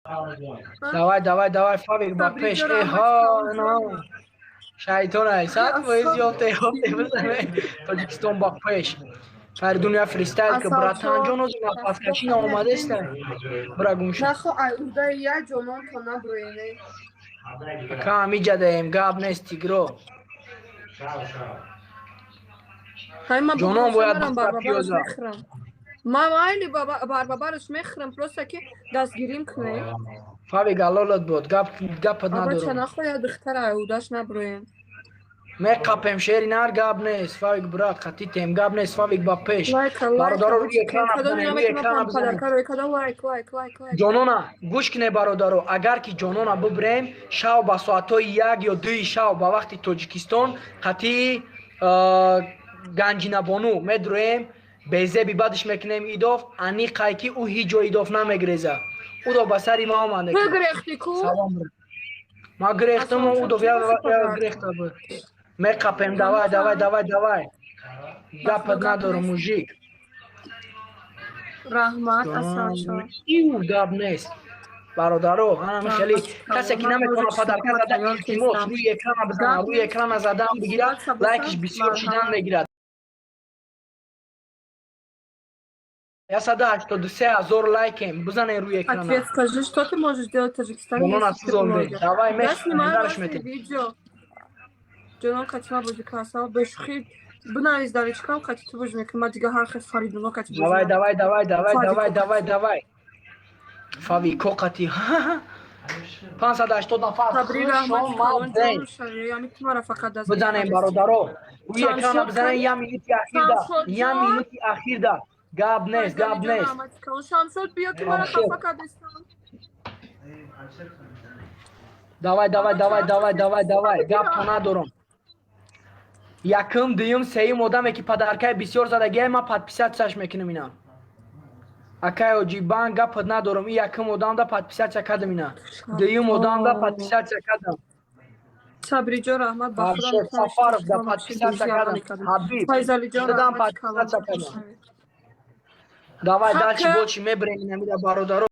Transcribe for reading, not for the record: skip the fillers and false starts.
Давай, давай, давай, Фавик ба пеш. Эҳо, шайтонай, 100% ёфте, ёфте, бизане. Тоҷикистон ба пеш. Фаридун, я фристайл ки, братанҷон, озу нафаскашӣ наомадеста. Бира, гум шуд. Нахо, ай удаи я ҷонон то наброене. Ака, ҳамиҷадаем, гап нест, тигро. Ҷонон бояд пиёза. Ман майли барбабараш мехӯрам, просто ки дастгирим кунем. Фавик, алолат бод, гап гапат надорам. Нахоя, духтара, ай удаш наброем. Меқапем, шери нар, гап нест. Фавик, брат, қатитем, гап нест. Фавик ба пеш. Бародаро, рӯи экрана бизанем, рӯи экрана бизанем. Ҷонона гӯш кине, бародаро, агар ки ҷонона бибирем, шав ба соатҳои 1 ё 2-и шав ба вақти Тоҷикистон қатъи Ганҷинабону медроем, безеби бадш мекунем. Идоф аниқай ки ӯ ҳеҷ ҷо идоф намегреза. Удо ба сари ма омад. Ма гирехтам, удов гирехта буд. Меқапем, давай, давай, давай, давай, гапат надорам, мужик. Раҳмат. Гап нест, бародаро. Анами хеле касе ки наметавона подарка зада, илтимос, рӯи экрана бизана, рӯи экрана задан бигирад, лайкиш бисёр шидан мегирад. 183 000 лайкем, бизанен рӯи экрана. Ответ скажи, что ты можешь делать в Таджикистане? Давай. Я снимаю видео. Ҷонон, катима бозӣ касал бешухӣ бинавис, давичкам кати ту бозӣ мекунӣ, ма дига ҳар хел Фаридуно кати. Давай, давай, давай, давай, давай, давай, давай, Фавико қати 580 нафар. Бизанем, бародаро, рӯи экрана бизанем. Я минути ахирда, я минути ахирда, гап нест, гап нест. Шамшод, биё ки мара хафа кардестам. Давай, давай, давай, давай, давай, давай, гапто надорам. Якум, дуюм, сеюм одаме ки подаркаи бисёр задагиай, ман подписатсияш мекунам. Ина, акай Оҷибан, гапат надорам. И якум одамда подписатсия кардам, ина дуюм одамда подписатсия кардам. Сабриҷон, раҳмат. Сафаровда подписатсия кардам, Ҳабиб дадам, подписатсия кардам. Давай, дальше больше, мебирем инамира, бародаро.